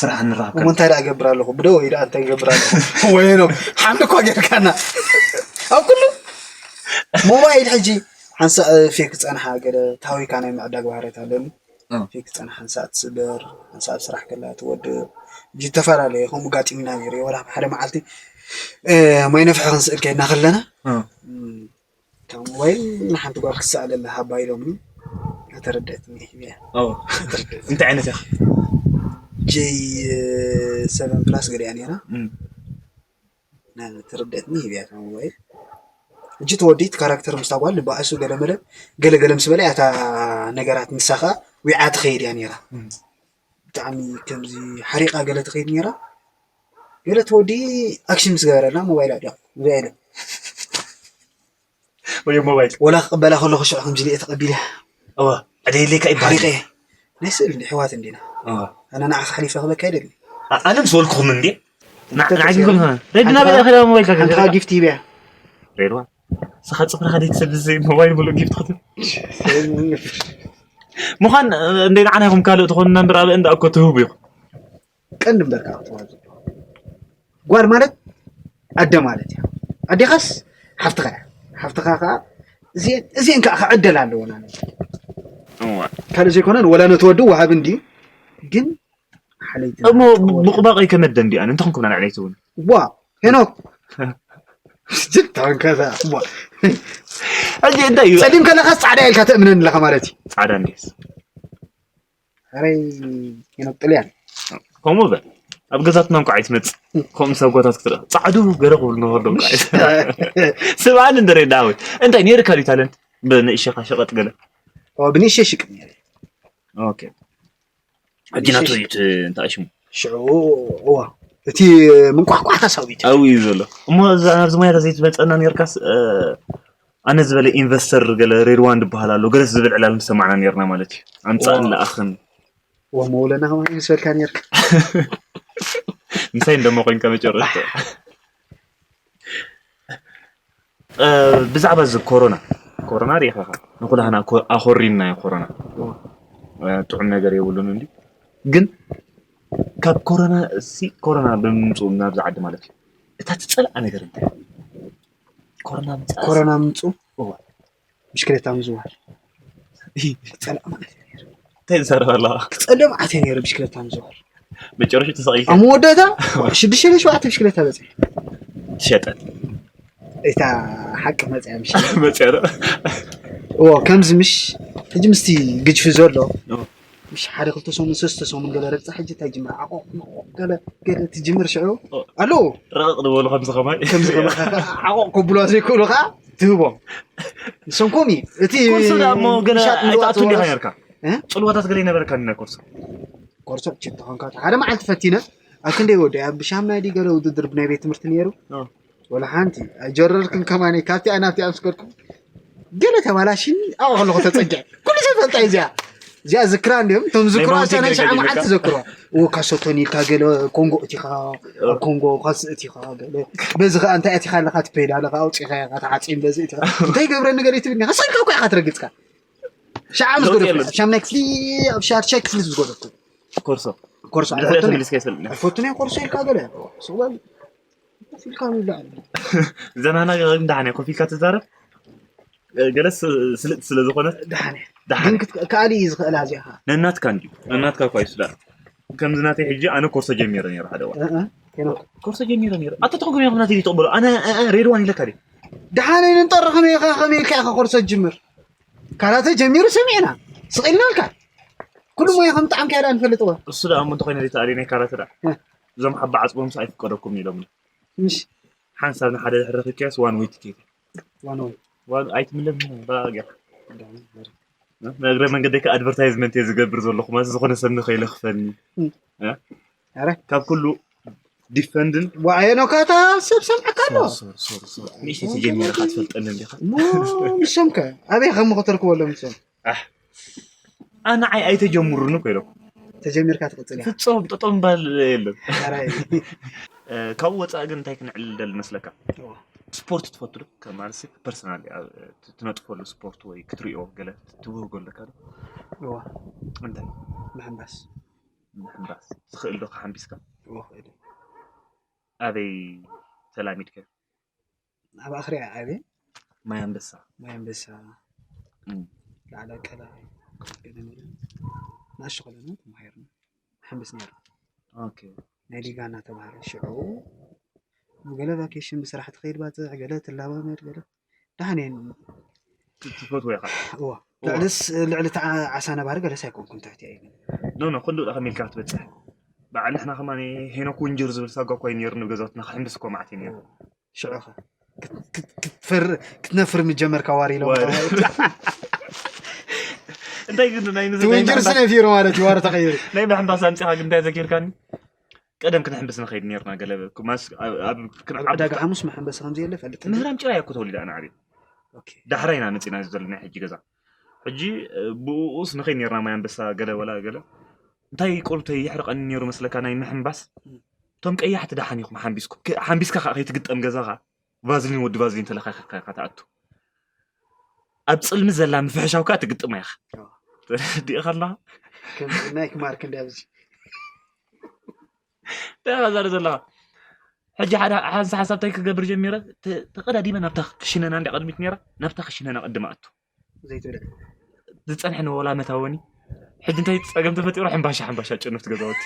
ስራሕ ንራኸብ እሞ እንታይ ደኣ ገብር ኣለኹ ብደወ ኢዳ እንታይ ገብር ኣለኹ ወይኖ ሓንቲ እኳ ጌርካና ኣብ ኩሉ ሞባይል ሕጂ ሓንሳእ ፌክ ዝፀንሓ ገለ ታዊካ ናይ ምዕዳግ ባህርያት ኣለኒ ፌክ ዝፀንሓ ሓንሳእ ትስበር ሓንሳእ ኣብ ስራሕ ከላ ትወድእ ዝተፈላለዩ ከምኡ ጋጢምና ነይሩ ወላ ሓደ መዓልቲ ማይ ነፍሒ ክንስእል ከይድና ከለና ካብ ሞባይል ንሓንቲ ጓል ክሰኣለላ ሃባ ኢሎምኒ ተረደእትኒ ሂብያ እንታይ ዓይነት ኢኻ ጀይ ሰቨን ፕላስ ገሊኣ ነይራ ተረደእትኒ ሂብያ ካብ ሞባይል እጂ ተወዲት ካራክተር ምስታ ጓል ልባእሱ ገለመለ ገለገለ ምስ በለ እታ ነገራት ንሳ ከዓ ዊዓ ትኸይድ እያ ነይራ ብጣዕሚ ከምዚ ሓሪቃ ገለ ትኸይድ ነይራ ገለ ተወዲ ኣክሽን ምስ ገበረልና ሞባይል ኣዲያ እዚኣ ኢለ ወይ ሞባይል ወላ ክቕበላ ከለኹ ሽዑ ከምዚ ኢለ ተቐቢለ እዋ ዕደየለይ ከ ይበሃል ሓሪቀ ናይ ስእል እንዲ ሕዋት እንዲና እዋ ኣነ ንዓኻ ሓሊፈ ክበካ ኣይደሊ ኣነ ምስ በልኩኹም እንዲ ሬድና በላ ከዳ ሞባይል ሓንታ ጊፍት ሂብያ ሬድዋ ስኻ ፅፍርኻ ደይትሰብ ዝዘይ ሞባይል ብሉ ጊፍት ክትብ ምዃን እንደ ንዓና ይኹም ካልእ ትኾንና እምበር ኣበ እንዳ እኮ ትህቡ ኢኹም ቀንዲ እምበር ከዓ ክትዋዙ ጓል ማለት ኣደ ማለት እያ ኣዴኻስ ሓፍትኻ እያ ሓፍትኻ ከዓ እዚአን ከዓ ክዕደል ኣለዎ ካልእ ዘይኮነን ወላ ነቲ ወዲ ወሃቢ እንድዩ ግን ሓለይቲ እሞ ብቑባቕ ይከመደን ዲኣን እንተኹም ክብላ ንዕለይ ትውን ዋ ሄኖክ ጅታን ከዛ እሞ ሕጂ እንታይ እዩ ጸሊም ከለኻስ ጻዕዳ ኢልካ ተእምነኒ ኣለኻ ማለት እዩ። ጻዕዳ እንዴስ ኣረይ የነጥልያን ከምኡ በል ኣብ ገዛትና እንኳ ኣይትመጽእ። ከምኡ ሰብ ጎታት ክትርኢ ጻዕዱ ገለ ክብሉ ነበርዶ እንኳ ስብኣን እንደ ሬዳ ወይ እንታይ ነይርካ ድዩ ታለንት ብንእሸኻ ሸቐጥ ገለ ብንእሸ ሽቅም ነይረ። ኦኬ ሕጂ ናቱ እዩ እንታይ ሽሙ ሽዑ እዋ እቲ ምንቋሕቋሕታ ሳዊት ኣብኡ እዩ ዘሎ እሞ እዛ ናብዚ ሞያ ዘይትመፀና ነርካስ ኣነ ዝበለ ኢንቨስተር ገለ ሬድዋን ዝበሃል ኣሎ ገለስ ዝብል ዕላል ምሰማዕና ነርና ማለት እዩ ኣምፃእን ለኣኽን እዋ መውለና ከማን ምስ በልካ ነርካ ምሳይ እንደሞ ኮይንካ መጨረሽታ ብዛዕባ እዚ ኮሮና ኮሮና ሪኢኻ ንኩላህና ኣኮሪንና እዩ ኮሮና ጥዑም ነገር የብሉን እንዲ ግን ካብ ኮሮና እሲ ኮሮና ብምምፅኡ ናብዚ ዓዲ ማለት እዩ እታ ትፀልኣ ነገር እንታይ ኮሮና ምፃ ኮሮና ምምፅኡ ብሽክሌታ ምዝዋር ክፀልኣ ማለት እዩ ነይሩ። እንታይ ዝዛረብ ኣለኻ ክፀልእ መዓት እዩ ነይሩ ብሽክሌታ ምዝዋር መጨረሻ ተሰቒልካ ኣብ መወዳእታ ሽዱሽተ ሸባዕተ ብሽክሌታ በፂሐ ትሸጠ እታ ሓቂ መፅያ ምሽ መፅያ ዶ እዎ ከምዚ ምሽ ሕጂ ምስቲ ግጅፊ ዘሎ ምሽ ሓደ ክልተ ሰሙን ሰለስተ ሰሙን ገለ ረግፃ ሕጂ እንታይ ጅምር ዓቆቕ መቖቕ ገለ ገለ ትጅምር ሽዑ ኣለዉ ረቕቕ ዝበሉ ከምዚ ከማይ ከምዚ ከማይ ዓቆቕ ከብሉዋ ዘይክእሉ ከዓ ትህቦም ንሶም ከምኡ እዩ እቲ ኮርሶ ዳ እሞ ገለ ምሻጥ ምልዋጥ ኣይትኣቱን ዲኻ ዝወረስ- ነርካ እ? ፅልዋታት ገለ ይነበረካ ናይ ኮርሶ ኮርሶ ችት ተኾንካ ሓደ መዓልቲ ፈቲነ ኣብ ክንደይ ወዲ ኣብ ሻምናይ ዲ ገለ ውድድር ብናይ ቤት ትምህርቲ ነይሩ እ። ወላ ሓንቲ ኣይጀረርክን ከማኒ ካብቲኣ ናብቲኣ ምስ ከድኩም ገለ ተባላሽኒ ኣብኡ ከለኹ ተፀጊዐ ኩሉ ሰብ ፈልጣ እዚኣ እዚኣ ዝክራ እንዲም እቶም ዝክሮ ናይ ኣታ ናይ ባንክ ሸዓ ገለ መዓልቲ ይልካ? ዘክሮ እዎ ካሶቶኒ ኢልካ ገለ ኮንጎ እቲኻ ኣብ ኮንጎ ካስ እቲኻ ገለ በዚ ከዓ እንታይ ኣቲኻ ኣለካ ትፔድ ኣለካ ኣውፂኻ ኢኻ ተዓፂም በዚ እቲኻ እንታይ ገብረኒ ገለ ትብልኒ ከሰልካ እኳ ኢኻ ትረግፅካ ሸዓ ምስ ለውጢ ገደፍኩ የለን። ኣብ ሻምናይ ክፍሊ ኣብ ሻድሻይ ክፍሊ ዝገደፍኩ ኮርሶ ኮርሶ ድሕሪ ኣይፈቱን ተመሊስካ ይሰልጥና ኣይፈቱን እየ ኮርሶ ኢልካ ገለ ስጓል ኢልካ ምብላዕ ዘናና እንዳሓነ ኮፍ ኢልካ ትዛረብ ገለስ ስልጥ ስለ ዝኾነ ደሓነ ደሓነ ግን ከኣሊ እዩ ዝኽእላ እዚኣ ከዓ ነናትካ እንዲ ነናትካ እኳ ይስዳ ከምዚ ናተይ ሕጂ ኣነ ኮርሶ ጀሚረ ነይረ ሓደ እዋን እ፣ እ፣ ሄኖክ። ኮርሶ ጀሚረ ነይረ ኣተ ተኸጉም ኢኹም ናተይ ተቕበሉ ኣነ እ፣ እ፣ ሬድዋን ኢለካ ድየ ደሓነ ንጠሪ ከመይ ኢኻ ከመይ ኢልካ ኢኻ ኮርሶ ትጅምር ካራተ ጀሚሩ ሰሚዕና ስቕ ኢልናልካ ኩሉ ሞያ ከም ጣዕምካ ኢላ ንፈልጥዎ እሱ ደኣ እሞ እንተኾይነ ዘይተኣልየ ናይ ካራተ ደኣ እ። እዞም ሓባ ዓፅቦምስ ኣይፍቀደኩም ኢሎምኒ ምሽ ሓንሳብ ንሓደ ድሕሪ ክትከስ ዋን ወይ ትኬት ዋን ወይ ዋን ኣይትምለስ ባጌር እግረ መንገደይ ከ ኣድቨርታይዝመንት እየ ዝገብር ዘለኹ ማለት ዝኾነ ሰብ ንኸይለኽፈኒ እ። እ? ኣረ ካብ ኩሉ ዲፈንድን ዋዕየ ኖካታ ሰብ ሰምዐካ ኣሎ ንእሽተይ ተጀሚርካ ትፈልጠኒ እንዲኻ እሞ ንሶም ከ ኣበይ ከም ክተርክበሎም ንሶም ኣነ ዓይ ኣይተጀምሩን እኮ ኢሎም ተጀሚርካ ትቕፅል ኢኻ ፍፁም ጠጠው ምባል የለን ኣራይ እ፣ ካብኡ ወፃኢ ግን እንታይ ክንዕል ደል መስለካ እዎ። ስፖርት ትፈቱ ዶ ከማለሲ ፐርሰናል ትነጥፈሉ ስፖርት ወይ ክትሪኦ ገለ ትብህጎ ኣለካ ዶ እዎ እንታይ ምሕንባስ ምሕንባስ ትኽእል ዶ ክሓንቢስካ እዎ ክእል ኣበይ ተላሚድካ ኣብ ኣኽርያ ዓብየ ማይ ኣንበሳ ማይ ኣንበሳ እም። ላዕለ ቀላይ ገለ ነይረ ናእሽቶ ከለና ተማሂርና ምሕንብስ ነይሩ ኦኬ ናይ ሊጋ እናተባህለ ሽዑ ገለ ቫኬሽን ብስራሕ ትኸይድ ባፅዕ ገለ ትላማመድ ገለ ደሓን እየን ትፈትዎ ኢኻ እዋ ልዕልስ ልዕሊ እቲ ዓ- ዓሳ ነባሪ ገለስ ኣይኮንኩን ትሕቲ እየ ግን ኖ ኖ ክንዱ ዳ ከመልካ ክትበፅሕ በዓል ንሕና ከማ ሄኖክ ውንጅር ዝብል ሳጓ እኳ እዩ ነይሩ ንገዛውትና ክሕንብስ እኮ ማዕት እዩ ነይሩ ሽዑ ኸ ክትፈር ክትነፍር ምጀመርካ ዋሪ ኢሎም ዋሪ። እንታይ ግን ናይ ንዝ- ትውንጅር ስነፊሩ ማለት እዩ ዋሪ ተቐይሩ ናይ ምሕንባስ ኣምፂኻ ግን እንታይ ዘኪርካኒ ቀደም ክንሕንብስ ንኸይድ ነርና ገለ ማስ ኣብ- ኣብ ክንዓብ ዕዳጋ ሓሙስ መሐንበሲ ከምዚ የለ ፈልጥ ምህራም ጭራ እኮ ተወሊዳ ኣነ ዓብየ ኦኬ ዳሕራይ ኢና መፂና እዚ ዘለና ሕጂ ገዛ ሕጂ ብኡኡስ ንኸይድ ነርና ማይ ኣንበሳ ገለ ወላ ገለ እንታይ ቆልተይ ይሕርቀኒ ነይሩ መስለካ ናይ ምሕንባስ እቶም ቀያሕቲ ደሓን ኢኹም ሓንቢስኩም ክ- ሓንቢስካ ከዓ ከይትግጠም ገዛኻ ቫዝሊን ወዲ ቫዝሊን ተለኻኺፍካ ኢኻ ትኣቱ ኣብ ፅልሚ ዘላ ምፍሕሻው ከዓ ትግጥማ ኢኻ ተረዲእኻ ኣለኻ ከም ናይክ ማርክ እንዲ ኣብዚ እንታይ ኢኻ ዛረብ ዘለኻ ሕጂ ሓደ ሓንሳ ሓሳብ እንታይ ክገብር ጀሚረ ተ- ተቐዳዲመ ናብታ ክሽነና እንዲ ቀድሚት ነይራ ናብታ ክሽነና ቅድም ኣቱ ዘይትብልዕ ዝፀንሐ ንወላ መታወኒ ሕጂ እንታይ ፀገም ተፈጢሩ ሕምባሻ ሕምባሻ ጭኑፍቲ ገዛውቲ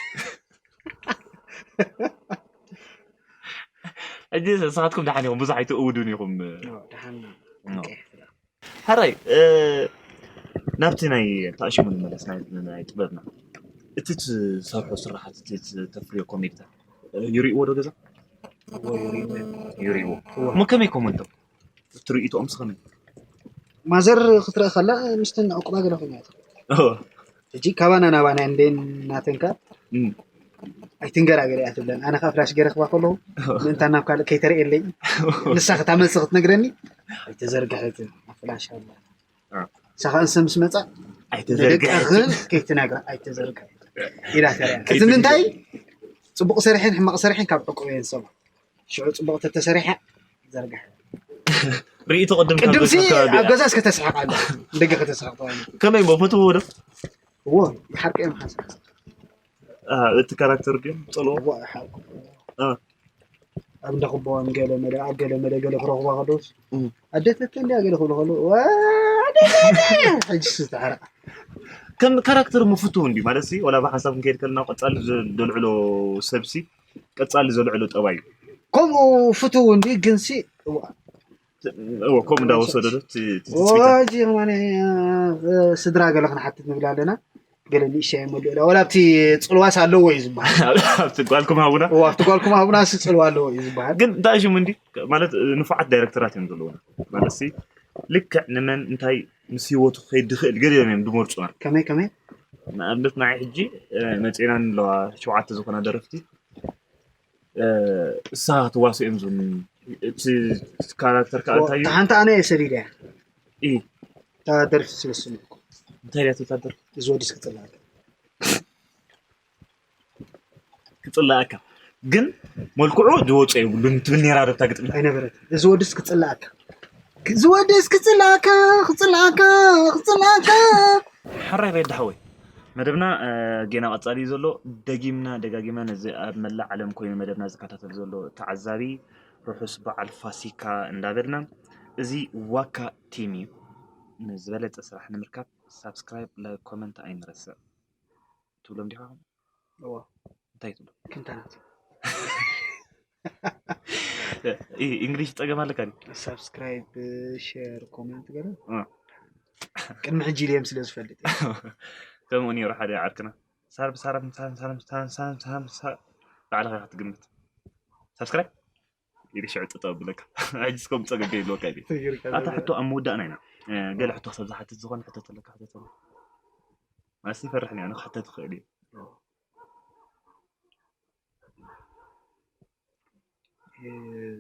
ሕጂ ንስኻትኩም ደሓን ኢኹም፣ ብዙሕ ኣይትእውዱን ኢኹም። ደሓን ሕራይ ናብቲ ናይ ተኣሽሙ ንመለስ ናይ ጥበብና። እቲ ትሰርሖ ስራሓት፣ እቲ ተፍርዮ ኮሜዲታት ይርእዎ ዶ ገዛ? ይርእዎ። እሞ ከመይ ኮመንቶም ትርእይቶኦም ስኸመይ? ማዘር ክትረአ ከላ ምስትን ዕቁባ ገለ ኮይና እያ። ሕጂ ካባና ናባና እንዴን ናተንካ ኣይትንገራ ገለ እያ ትብለን። ኣነ ከዓ ፍላሽ ገይረ ክባ ከለኹ ምእንታ ናብ ካልእ ከይተርእየለይ፣ ንሳ ክታ መልሲ ክትነግረኒ ኣይተዘርግሐትን ፍላሽ ኣላ። ንሳ ከዓ እንሰ ምስ መፃ ኣይተዘርግሐትን። ንደቃኽን ከይትነግራ ኣይተዘርግሐት ኢላ ተሪያ። እዚ ምንታይ ፅቡቕ ሰሪሐን ሕማቕ ሰሪሐን ካብ ዕቁብ እየን ዝሰማ። ሽዑ ፅቡቕ ተተሰሪሐ ዘርግሐ። ርእይቶ ቅድም ካብ ቅድምሲ ገዛ ከባቢ ኣብ ገዛ እስከ ተስሕቕ ኣለ ደገ ከተስሕቕ ተባሂሉ። ከመይ እሞ ፈትዎ ዶ? እዎ ብሓቂ እዮም ሓንሳ አ፣ እቲ ካራክተር ድዮም ጸልዎ? እዎ ሓቂ አ፣ ኣብ እንዳኽቦን ገለ መለ ኣብ ገለ መለ ገለ ክረኽባ ከለውስ እም። ኣደተተ እንዲያ ገለ ክብሉ ከለዉ "ዋ፣ ኣደተተ!" ሕጂ ዝተሓረቐ ከም ካራክተር ምፍትው እንዲ ማለት ሲ ወላ ብሓንሳብ ክንከይድ ከለና ቀጻሊ ዘ- ዘልዕሎ ሰብሲ ቀጻሊ ዘልዕሎ ጠባይ እዩ። ከምኡ ፍትው እንዲ ግንሲ እዋ እዎ ከምኡ እንዳወሰዶ ዶ እቲ- እቲ ትጽቢታት? ሕጂ ከማን ስድራ ገለ ክንሓትት ንብል ኣለና። ገለ ንእሽተይ መሉ ኢላ ወላ ኣብቲ ፅልዋስ ኣለዎ እዩ ዝበሃል። ኣብቲ ጓልኩም ሃቡና እዋ ኣብቲ ጓልኩም ሃቡና ሲ ፅልዋ ኣለዎ እዩ ዝበሃል። ግን እንታይ ሽሙ እንዲ ማለት ንፉዓት ዳይሬክተራት እዮም ዘለውና ማለት ሲ ልክዕ ንመን እንታይ ምስ ህይወቱ ክኸይድ ዝኽእል ገሊኦም እዮም ዝመርፁና። ከመይ ከመይ ንኣብነት ንዓይ ሕጂ መፂአና ኣለዋ ሸውዓተ ዝኾና ደረፍቲ እሳ ክትዋስኦም ዝን እቲ ካራክተር ከዓ እንታይ እዩ? ሓንቲ ኣነ እየ ሰዲደ እያ ኢ እታ ደርፊ ስለስሙ እንታይ ድያ ትብላ ደርፊ? እዚ ወዲስ ክፅላለ ክፅላኣካ ግን መልክዑ ዝወፀ የብሉን ትብል ነራ ደብታ ግጥምታ ኣይነበረት። እዚ ወዲስ ክፅላኣካ እዚ ወዲስ ክፅላኣካ ክፅላኣካ ክፅላኣካ ሕራይ ሬድ ሓወይ መደብና ጌና ቀጻሊ እዩ ዘሎ። ደጊምና ደጋጊምና ነዚ ኣብ መላእ ዓለም ኮይኑ መደብና ዝከታተል ዘሎ ተዓዛቢ ርሑስ በዓል ፋሲካ እንዳበልና እዚ ዋካ ቲም እዩ። ንዝበለጸ ስራሕ ንምርካብ ሳብስክራይብ፣ ላይክ፣ ኮመንት ኣይንረስዕ ትብሎም ዲኻ? እንታይ ትብሎ? ክንታናት እንግሊሽ ጸገም ኣለካ ድዩ? ሳብስክራይብ፣ ሸር፣ ኮመንት ገለ እ። ቅድሚ ሕጂ ኢልዮም ስለ ዝፈልጥ ከምኡ ነይሩ ሓደ ዓርክና ሳር ብሳር ምሳር ምሳር ምሳር ምሳር ምሳር ምሳር ባዕልኻ ኢኻ ትግምት ሳብስክራይብ ኢሉ ሽዑ ጠጠው ብለካ ሕጂ እስከም ጸገም ከይብለካ ኢሉ ኣታ ሕቶ ኣብ ምውዳእና ኢና ገለ ሕቶ ክሰብ ዝሓትት ዝኾነ ሕቶ ተለካ ሕቶ ማለት ይፈርሕ እያ ንክሕተት ይኽእል እዩ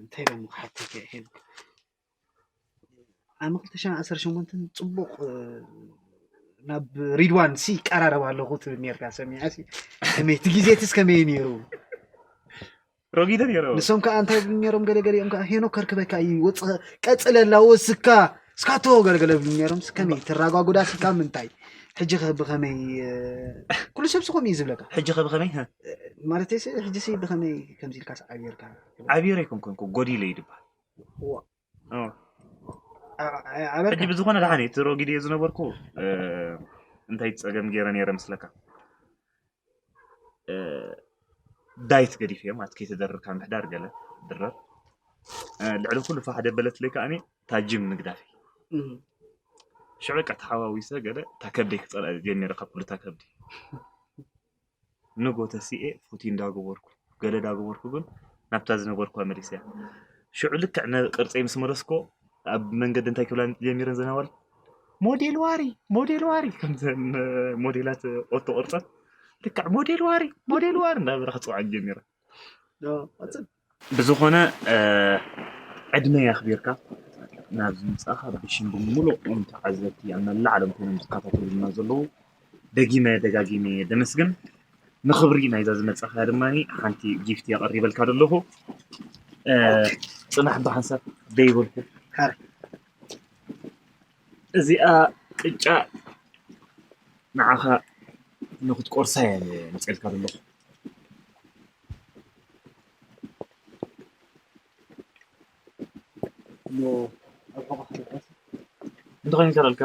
እንታይ ሎም ክሓተት እየ ሄልክ ዓሚ ክልተ ሽሕን ዓሰርተ ሸሞንተን ፅቡቕ ናብ ሪድዋን ሲ ይቀራረብ ኣለኹ ትብል ነርካ ሰሚዐ ሲ ከመይ እቲ ግዜትስ ከመይ ነይሩ ረጊደ ነይሩ ንሶም ከዓ እንታይ ይብሉ ነሮም ገለገሊኦም ከዓ ሄኖ ከርክበካ እዩ ወፅ ቀፅለላ ወስካ እስካቶ ገለገለ ብሉ ነሮም ከመይ ትራጓጉዳ ስካ ምንታይ ሕጂ ከ ብኸመይ ኩሉ ሰብ ስኾም እዩ ዝብለካ ሕጂ ከ ብኸመይ ማለት ሕጂ ሲ ብኸመይ ከምዚ ኢልካ ዓብየርካ ዓብየር ኣይኮንኩን ጎዲለ እዩ ድበሃል ሕጂ ብዝኾነ ደሓን እቲ ሮጊድ እየ ዝነበርኩ እንታይ ፀገም ገይረ ነይረ ምስለካ ዳይት ገዲፍ እየ ማለት ከይተደረርካ ምሕዳር ገለ ድረር ልዕሊ ኩሉ ፋሕ ደበለትለይ ከዓኒ ታጅም ምግዳፍ ሽዑ በቃ ተሓዋዊሰ ገለ ታከብደይ ክፀልኣ ጀሚረ ካብ ኩሉ ታከብዲ ንጎ ተሲኤ ፉቲ እንዳገበርኩ ገለ ዳገበርኩ ግን ናብታ ዝነበርኳ መሊሰያ ሽዑ ልክዕ ቅርፀይ ምስ መለስኮ ኣብ መንገዲ እንታይ ክብላ ጀሚረን ዘናዋል ሞዴል ዋሪ ሞዴል ዋሪ ከምዘን ሞዴላት ኦቶ ቅርፀን ልክዕ ሞዴል ዋሪ ሞዴል ዋሪ እንዳበላ ክፅውዓ ጀሚረ ብዝኾነ ዕድመይ ኣኽቢርካ ናብዚ ምፃእኻ ብሽም ብምሉእ ተዓዘብቲ ኣብ መላእ ዓለም ኮይኖም ዝከታተሉና ዘለዉ ደጊመ ደጋጊመ ደመስግን ንኽብሪ ናይዛ ዝመፃእኻ ድማ ሓንቲ ጊፍት የቐሪበልካ ዘለኹ ፅናሕ ብሓንሳብ ደይበልኩ እዚኣ ቅጫ ንዓኻ ንክትቆርሳ እየ መፅኤልካ ዘለኹ እንተኾይኑ ይከላልካ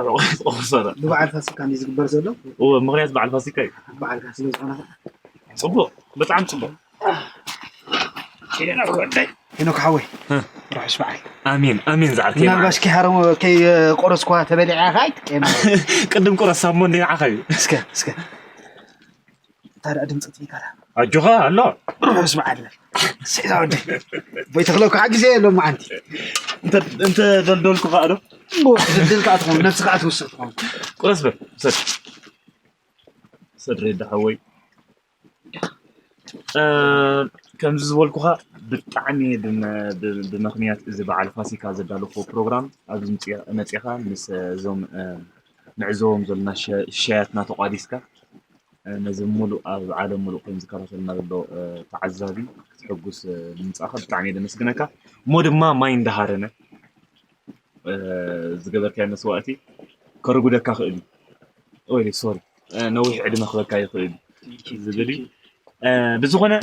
ቆርሰላ ንበዓል ፋሲካ እንዲ ዝግበር ዘሎ ምክንያት በዓል ፋሲካ እዩ በዓልካ ስለ ዝኾነ ፅቡቅ ብጣዕሚ ፅቡቅ ኪደና ወዳይ ሄኖክ ሓወይ፣ ርሑስ በዓል። ኣሜን ኣሜን። ዝዓርከይ ምናልባሽ ከይሃረሞ ከይቆረስኳ ተበሊዐ ኢኻ ኣይትቀየም። ቅድም ቁረስ ሳሞ እንዴ ንዓኻ እዩ። እስከ እስከ ታዲያ ድምፂ ትይካላ። ኣጆኻ ኣሎ። ርሑስ በዓል። ስሒዛ ወዲ። ቦይ ተኽለኩ ሓግዜ የሎም መዓንቲ። እንተ እንተ ደልደልኩ ኸኣ ዶ? ድልካ ኣትኾን ነብስኻ ኣትውስድ ትኾን። ቁረስ በል ውሰድ። ውሰድ ሬዳ ሓወይ። ከምዚ ዝበልኩኻ ብጣዕሚ ብመ- ብ- ብምኽንያት እዚ በዓል ፋሲካ ዘዳለኹዎ ፕሮግራም ኣብዚ ምፅኣ- መፂኻ ምስ እዞም ንዕዘቦም ዘለና ሸያትና ተቋዲስካ ነዚ ሙሉእ ኣብ ዓለም ሙሉእ ኮይኑ ዝከታተልና ዘሎ ተዓዛቢ ክትሕጉስ ንምፃእኻ ብጣዕሚ እየ ደመስግነካ። እሞ ድማ ማይ እንዳሃረነ ዝገበርካዮ መስዋእቲ ከርጉደካ ክእል እዩ። ወይ ሶሪ፣ ነዊሕ ዕድመ ክበካ ይኽእል እዩ ዝብል እዩ። ብዝኾነ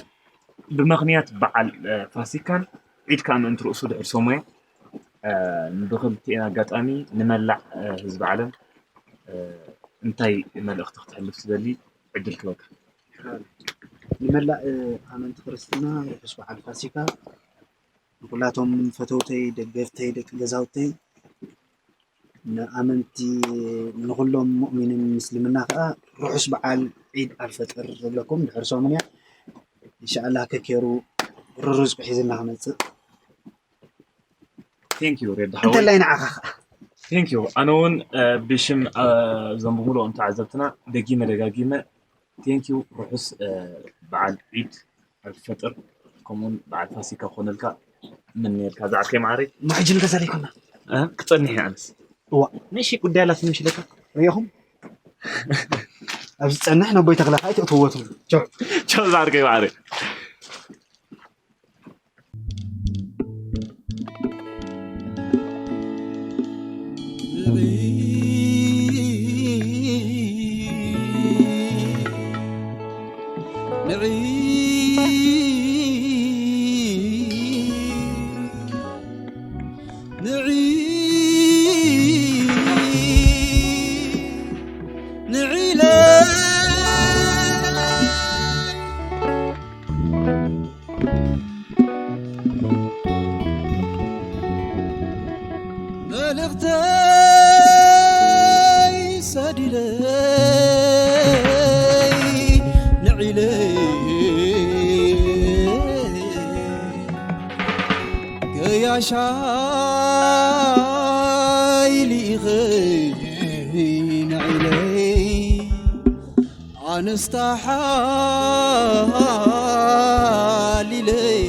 ብመኽንያት በዓል ፋሲካን ዒድ ከዓ ምእንቲ ርእሱ ድሕር ሰሙያ ብኽልቲኤን ኣጋጣሚ ንመላእ ህዝቢ ዓለም እንታይ መልእኽቲ ክትሕልፍ ትደሊ? ዕድል ክበካ። ንመላእ ኣመንቲ ክርስትና ርሑስ በዓል ፋሲካ። ንኩላቶም ፈተውተይ፣ ደገፍተይ፣ ደቂ ገዛውተይ፣ ንኣመንቲ ንኩሎም ሙእሚንን ምስልምና ከዓ ርሑስ በዓል ዒድ ኣልፈጥር ዝብለኩም ድሕሪ ሰሙን እያ። ኢንሻኣላህ ከኬሩ ርርዝቁ ሒዝና ክመፅእ። Thank you ሬድ ሓወይ። እንተላይ ንዓኻ ከዓ Thank you ኣነ እውን ብሽም እዞም ብምሉኦም ተዓዘብትና ደጊመ ደጋጊመ Thank you ርሑስ በዓል ዒድ ኣልፈጥር ከምኡውን በዓል ፋሲካ ክኾነልካ እምነየልካ ዝዓርከይ መዓረይ። እሞ ሕጂ ንገዛ ዘይኮና። ክጸንሕ እየ ኣነስ። እዋ። ንእሽተይ ጉዳይ ኣላትኒ ምሽ ኢለካ። ርኢኹም ኣብዚ ዝጸንሕ ነቦይ ተኽለ ከዓ ኣይትእትውዎ ትብሉ። ቻው። ቻው ዝዓርከይ መዓረይ። መልእኽተይ ሰዲደይ ንዒለይ ገያሻይ ልኢኸይ ንዒለይ ኣነስታ ሓሊለይ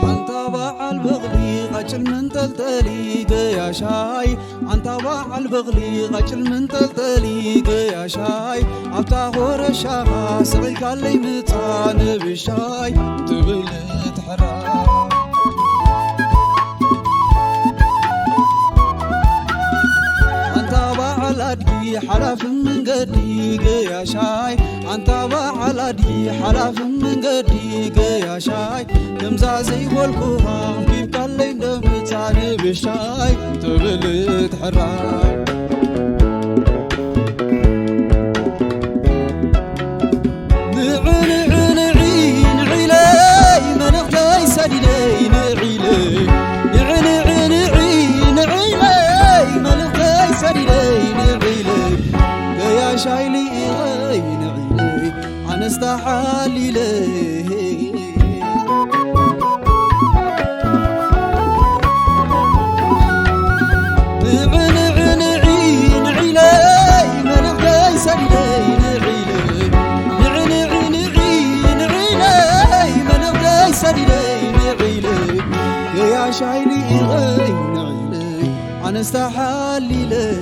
ኣንታ በዓል በቕሊ ቐጭል መንጠልጠሊ ገያሻይ ኣንታ በዓል በቕሊ ቐጭል መንጠልጠሊ ገያሻይ ኣብታ ኾረሻኻ ስቒልካለይ ምጻ ንብሻይ ትብል ትሕራይ ኣንታ በዓል ኣድጊ ሓላፊ መንገዲ ገያሻይ ኣንታ በዓል ኣድጊ ሓላፊ መንገዲ ገያሻይ ከምዛ ዘይበልኩኻ ኣንቢብካለይ እንደምጻ ንብሻይ ትብል ትሕራይ ንዒ ንዒ ንዒ ንዒለይ መልእኽተይ ሰዲደይ ንዒለይ ንዒ ንዒ ንዒ ንዒለይ መልእኽተይ ሰዲደይ ንዒለይ ገያሻይ ልኢኸይ ንዒለይ ኣነስ ተሓሊለይ ንዒ ንዒ ንዒ ንዒለይ መልእኽተይ ሰዲደይ ንዒለይ ንዒ ንዒ ንዒ ንዒለይ መልእኽተይ ሰዲደይ ንዒለይ ገያሻይ ልኢኸይ ንዒለይ ኣነስ ተሓሊለይ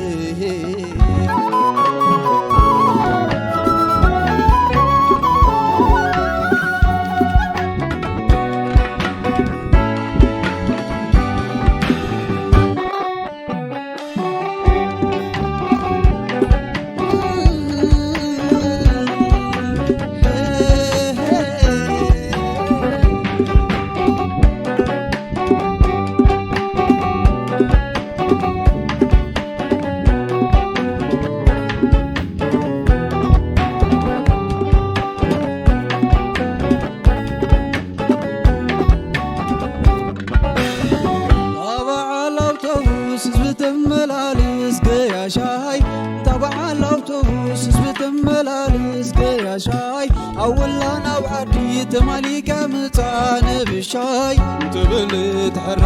ሻይ ኣውላ ናብ ዓዲ ተማሊካ ምጻ ንብሻይ ትብል ትሕራ።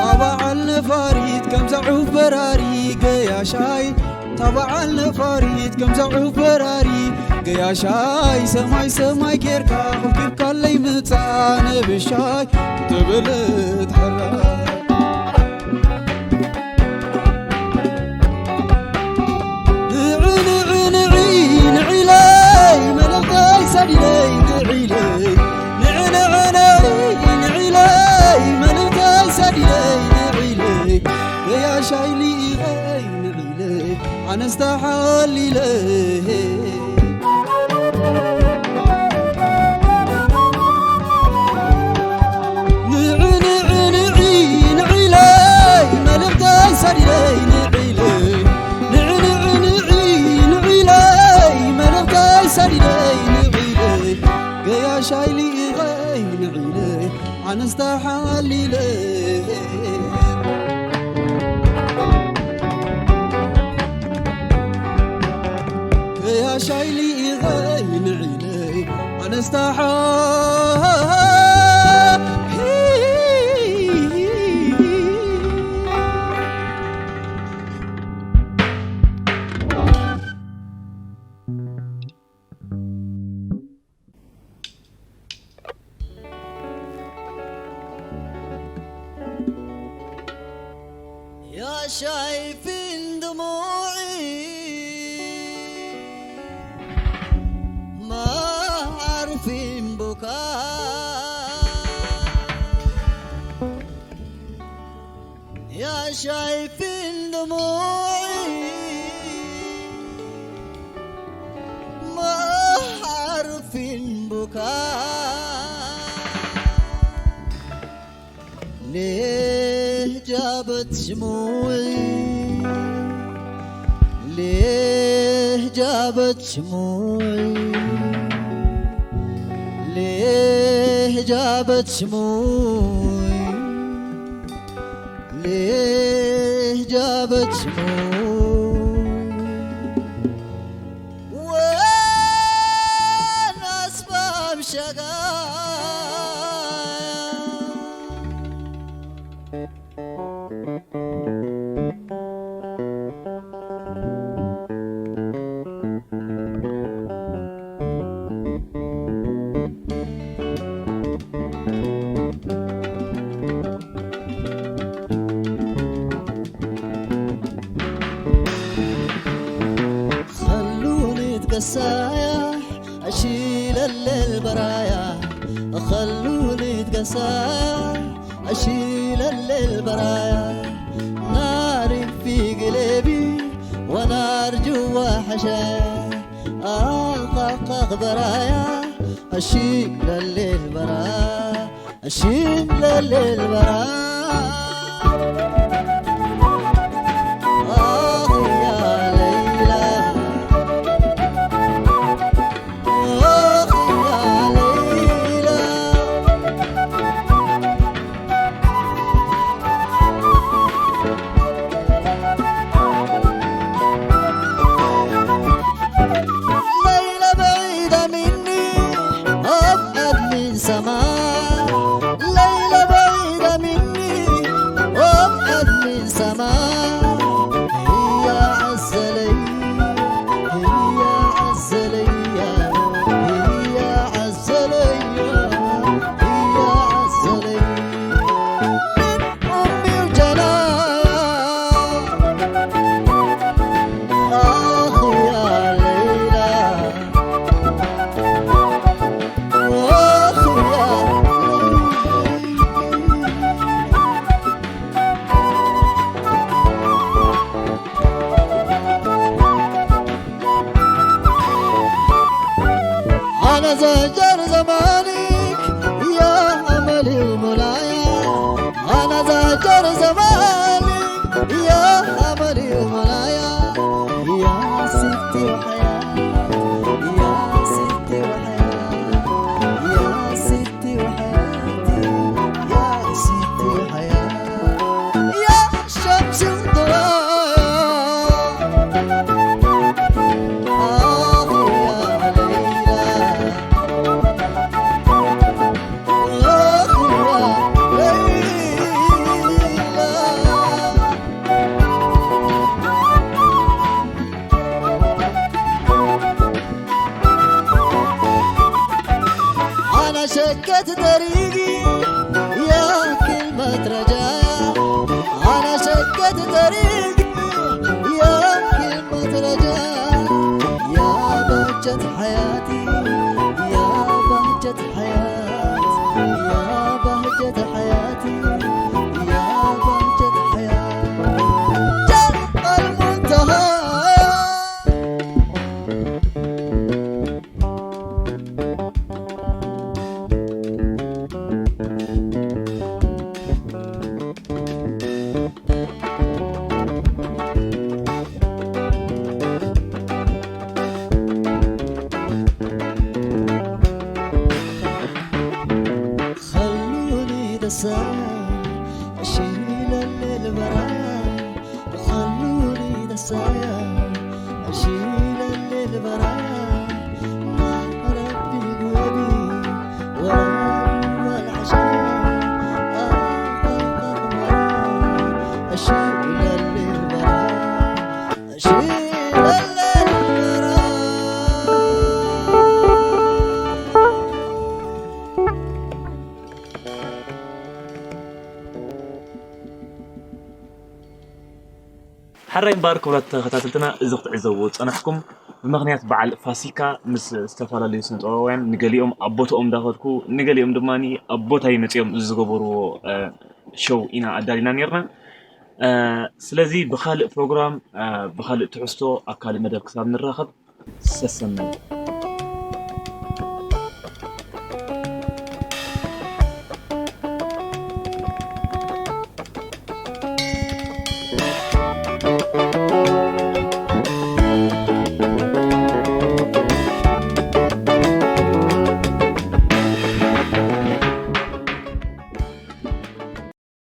ኣባዓል ነፋሪት ከምዛ ዑፍ በራሪ ገያሻይ፣ ታባዓል ነፋሪት ከምዛ ዑፍ በራሪ ገያሻይ፣ ሰማይ ሰማይ ጌርካ ቁልፊብካለይ ምጻ ንብሻይ ትብል ትሕራ። ንዒ ንዒ ንዒ ንዒለይ፣ መልእኽተይ ሰዲደይ ንዒለይ። ንዒ ንዒ ንዒ ንዒለይ፣ መልእኽተይ ሰዲደይ ንዒለይ። ገያሻይ ልኢኸይ ንዒለይ፣ ኣነስ ተሓሊለ። ንዒ ንዒ ንዒ ንዒለይ፣ መልእኽተይ ሰዲደይ ንዒለይ። ንዒ ንዒ ንዒ ንዒለይ፣ መልእኽተይ ሰዲደይ ንዒለይ። ገያሻይ ልኢኸይ ንዒለይ፣ ኣነስ ተሓሊለ። ገያሻይ ልኢኸይ ንዒለይ፣ ኣነስ ተሓ- يا شايفين دموعي ما عارفين بكاء. يا شايفين دموعي ما عارفين بكاء. ليه جابت شموعي؟ ليه جابت شموعي؟ ليه جابت شموعي؟ ليه جابت شموعي؟ وين أسباب شقايا؟ خلوني اتكسايا، اشيل الليل برايا. خلوني اتكسايا، اشيل الليل برايا. نار في قلبي ونار جوا حشايا. اخ اخ اخ برايا، اشيل الليل برايا. أشيل الليل برا. آخ يا ليلى. آخ يا ليلى. ليلى بعيدة مني، أبعد من سماء. ليلى بعيدة مني، أبعد من سماء. هي عز لي، هي عز لي، هي عز لي، هي عز لي. أمي وجنايا. آخ يا ليلى. آخ يا أنا زهجر زمانك يا أملي ومنايا. أنا زهجر زمانك يا أملي ومنايا. يا ستي وحياتي، يا ستي وحياتي، يا ستي وحياتي، يا ستي وحياتي. يا شمس وضياء. على شقة طريق يا كلمة رجاء، يا بهجة حياتي، يا بهجة حياتي، يا بهجة حياتي، يا بهجة حياتي. جاء المنتهى. خلوني دسا أشيل الليل برا، خلوني دسا أشيل الليل برا، ما ربي قوبي ولا العشاء، آه، آه، آه، آه، أشيل الليل برا. ሓራይ እምበኣር ክቡራት ተኸታተልትና፣ እዚ ክትዕዘብዎ ዝጸናሕኩም ብምኽንያት በዓል ፋሲካ ምስ ዝተፈላለዩ ስነ ጥበባውያን፣ ንገሊኦም ኣብ ቦታኦም እንዳኸድኩ ንገሊኦም ድማ ኣብ ቦታይ መጺኦም ዝገበርዎ እ፣ ሸው ኢና ኣዳሊና ነርና። እ፣ ስለዚ ብኻልእ ፕሮግራም እ፣ ብኻልእ ትሕዝቶ ኣብ ካልእ መደብ ክሳብ ንራኸብ ሰሰናዩ።